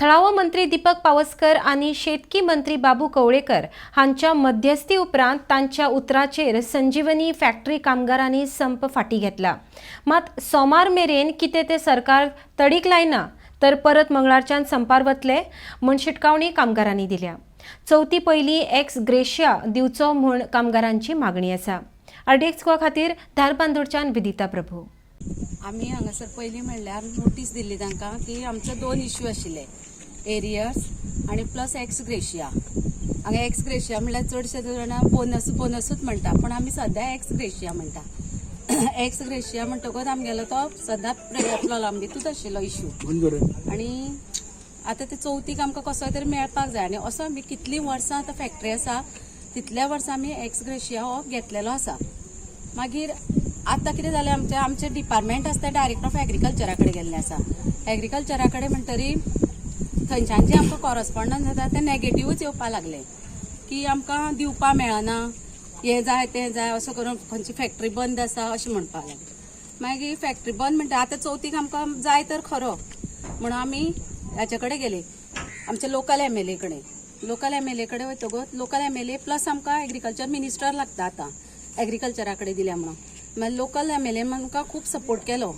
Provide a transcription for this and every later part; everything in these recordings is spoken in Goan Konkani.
थळावो मंत्री दीपक पावसकर आनी शेतकी मंत्री बाबू कवळेकर हांच्या मध्यस्थी उपरांत तांच्या उतराचेर संजीवनी फॅक्टरी कामगारांनी संप फाटीं घेतला. मात सोमार मेरेन कितें तें सरकार तडीक लायना तर परत मंगळारच्यान संपार वतले म्हूण शिटकावणी कामगारांनी दिल्या. चवथी पयलीं एक्स ग्रेशिया दिवचो म्हूण कामगारांची मागणी आसा. आरडीएक्स गोवा खातीर धारबांदोडच्यान विदिता प्रभू. आमी हांगासर पयलीं म्हणल्यार नोटीस दिल्ली तांकां की आमचे दोन इश्यू आशिल्ले, एरियर्स आनी प्लस एक्स ग्रेशिया. हांगा एक्स ग्रेशिया म्हणल्यार चडशे जाणां बोनस बोनसूच म्हणटा, पूण आमी सद्या एक्स ग्रेशिया म्हणटा. एक्स ग्रेशिया म्हणटकूच आमगेलो तो सदांच प्रलंबितूच आशिल्लो इश्यू आनी आतां ते चवथीक आमकां कसोय तरी मेळपाक जाय. आनी असो आमी कितलीं वर्सां आतां फॅक्टरी आसा तितल्या वर्सां आमी एक्स ग्रेशिया हो घेतलेलो आसा. मागीर आतां कितें जालें, आमचें आमचें डिपार्टमेंट आसा तें डायरेक्टर ऑफ एग्रीकल्चरा कडेन गेल्लें आसा. एग्रीकल्चरा कडेन म्हणटरी थंयच्यान जें आमकां कॉरस्पॉन्डन्स जाता तें नेगेटिवूच येवपा लागलें की आमकां दिवपा मेळना, हें जाय तें जाय असो करून खंयची फॅक्टरी बंद आसा अशें म्हणपाक लागले. मागीर फॅक्टरी बंद म्हणटा, आतां चवथीक आमकां जाय तर खरो म्हणून आमी हाचे कडेन गेले, आमच्या लोकल एमएलए कडेन. लोकल एमएलए कडेन वयतकूच लोकल एमएलए प्लस आमकां एग्रीकल्चर मिनिस्टर लागता आतां एग्रीकल्चरा कडेन दिल्या म्हणून. मागीर लोकल एमएलए आमकां खूब सपोर्ट केलो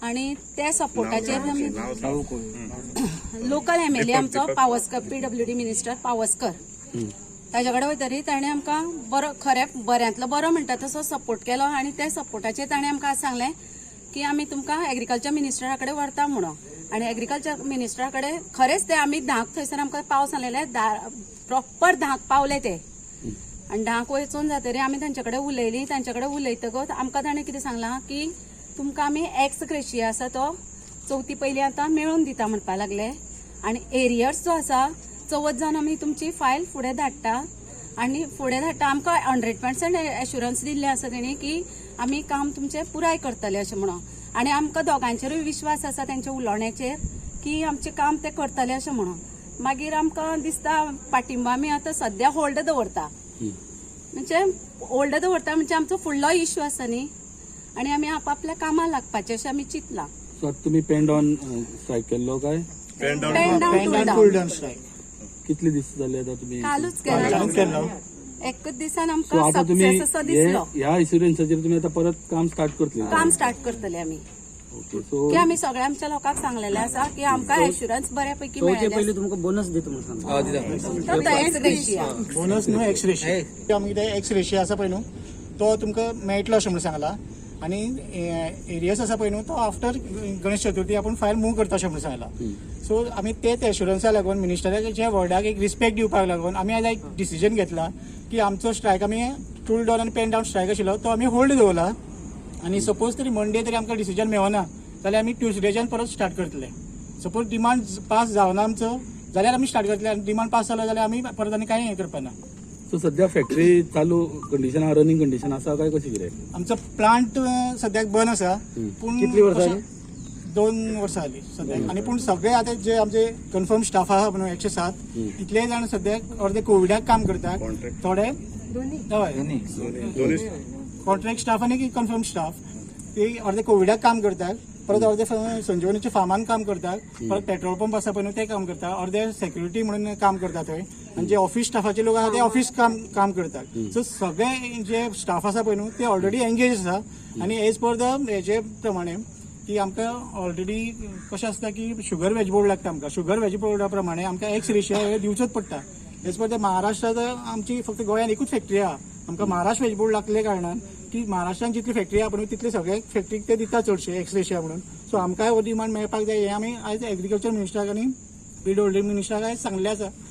आनी त्या सपोर्टाचेर आमी लोकल एमएलए आमचो पावसकर, पीडब्ल्यूडी मिनिस्टर पावसकर, ताच्या कडेन वयतरी ताणें आमकां बरो, खरें बऱ्यांतलो बरो म्हणटा तसो सपोर्ट केलो. आनी त्या सपोर्टाचेर ताणें आमकां आज सांगलें की आमी तुमकां एग्रीकल्चर मिनिस्टरा कडेन व्हरता म्हणून. आनी एग्रीकल्चर मिनिस्टरा कडेन खरेंच ते आमी 10क थंयसर आमकां पाव सांगलेले, प्रॉपर 10क पावले ते. आनी 10क वचून जातरी आमी तांचे कडेन उलयली. तांचे कडेन उलयतकच आमकां ताणें कितें सांगलां की तुमकां आमी एक्स ग्रेशिया आसा तो चवथी पयलीं आतां मेळोवन दिता म्हणपा लागले. आनी एरियर्स जो आसा, चवथ जावन आमी तुमची फायल फुडें धाडटा आनी फुडें धाडटा. आमकां 100% एश्युरन्स दिल्लें आसा तेणी की आमी काम तुमचें पुराय करतले अशें म्हणून. आनी आमकां दोगांचेरूय विश्वास आसा, तेंच्या उलोवण्याचेर, की आमचें काम ते करतले अशें म्हणून. मागीर आमकां दिसता पाटिंबो आमी आतां सद्या होल्ड दवरता, म्हणजे होल्ड दवरता म्हणजे आमचो फुडलो इश्यू आसा न्ही, आनी आमी आपापल्या कामाक लागपाचें अशें आमी चिंतलां. सो आता तुम्ही पेन डावन स्ट्रायक केल्लो काय? Pen down, tool down. कितले दीस जाले आता तुम्ही? कालूच केला, एकच दिसान सो आमकां आता तुम्ही सक्सेस असो दिसलो. ह्या इन्शुरन्साचेर तुम्ही आता परत काम स्टार्ट करतले? काम स्टार्ट करतले आमी. ओके, सो की आमी सगळ्या आमच्या लोकांक सांगलेलें आसा की आमकां एश्युरन्स बऱ्यापैकी चवथे मेळ्ळें. पयलीं तुमकां बोनस दिता म्हणून सांगता. तो एक्स ग्रेशिया. बोनस न्हू, एक्स रेशिया. आमी कितें एक्स रेशिया आसा पळय न्हू, तो तुमकां मेळटलो अशें म्हणून सांगला. आनी एरियस आसा पळय न्हू, तो आफ्टर गणेश चतुर्थी आपूण फायल मूव करता अशें म्हणून सांगला. सो आमी तेच एश्युरन्सा लागून, मिनिस्टराच्या वर्डाक एक रिस्पेक्ट दिवपाक लागून आमी आयज एक डिसिजन घेतला की आमचो स्ट्रायक आमी टूल डावन आनी पेन डावन स्ट्रायक आशिल्लो तो आमी होल्ड दवरला. आनी सपोज तरी मंडे तरी आमकां डिसिजन मेळना जाल्यार आमी ट्युजडेच्यान परत स्टार्ट करतले. सपोज डिमांड पास जावना आमचो जाल्यार आमी स्टार्ट करतले आनी डिमांड पास जालो जाल्यार आमी परत आनी कांय हें करपाना. सो सध्या फॅक्टरी चालू कंडिशन, रनिंग कंडिशन आसा काय कशी कितें? आमचो प्लांट सद्याक बंद आसा. पूण कितली वर्सां जाली? 2 वर्सां जाली सद्याक. आनी पूण सगळे आतां जे आमचे कन्फर्म स्टाफ आहा न्हू 107, तितले जाण सद्याक अर्दे कोविडाक काम करतात, थोडे, हय, कॉन्ट्रॅक्ट स्टाफ आनी कन्फर्म स्टाफ, ते अर्दे कोविडाक काम करतात, परत अर्दे संजीवनीच्या फार्मान काम करतात, परत पेट्रोल पंप आसा पळय न्हू ते काम करतात, अर्दे सेक्युरिटी म्हणून काम करतात थंय, आनी जे ऑफिस स्टाफाचे लोक आहा ते ऑफिस काम काम करतात. सो सगळे जे स्टाफ आसा पळय न्हू ते ऑलरेडी एंगेज आसा. आनी एज पर the हेजे प्रमाणे की आमकां ऑलरेडी कशें आसता की शुगर वेज बोर्ड लागता आमकां. शुगर वेज बोर्डा प्रमाणे आमकां एक्स रेशिया हे दिवचोच पडटा. एज पर the महाराष्ट्रात आमची फक्त गोंयांत एकूच फॅक्टरी आहा. आमकां महाराष्ट्र वेज बोर्ड लागले कारणान की महाराष्ट्रान जितली फॅक्टरी आहा पळय तितले सगळे फॅक्टरीक ते दिता चडशे एक्स रेशिया म्हणून. सो आमकांय हो डिमांड मेळपाक जाय हें आमी आयज एग्रीकल्चर मिनिस्टराक आनी पीडब्ल्यूडी मिनिस्टराक आयज सांगलें आसा.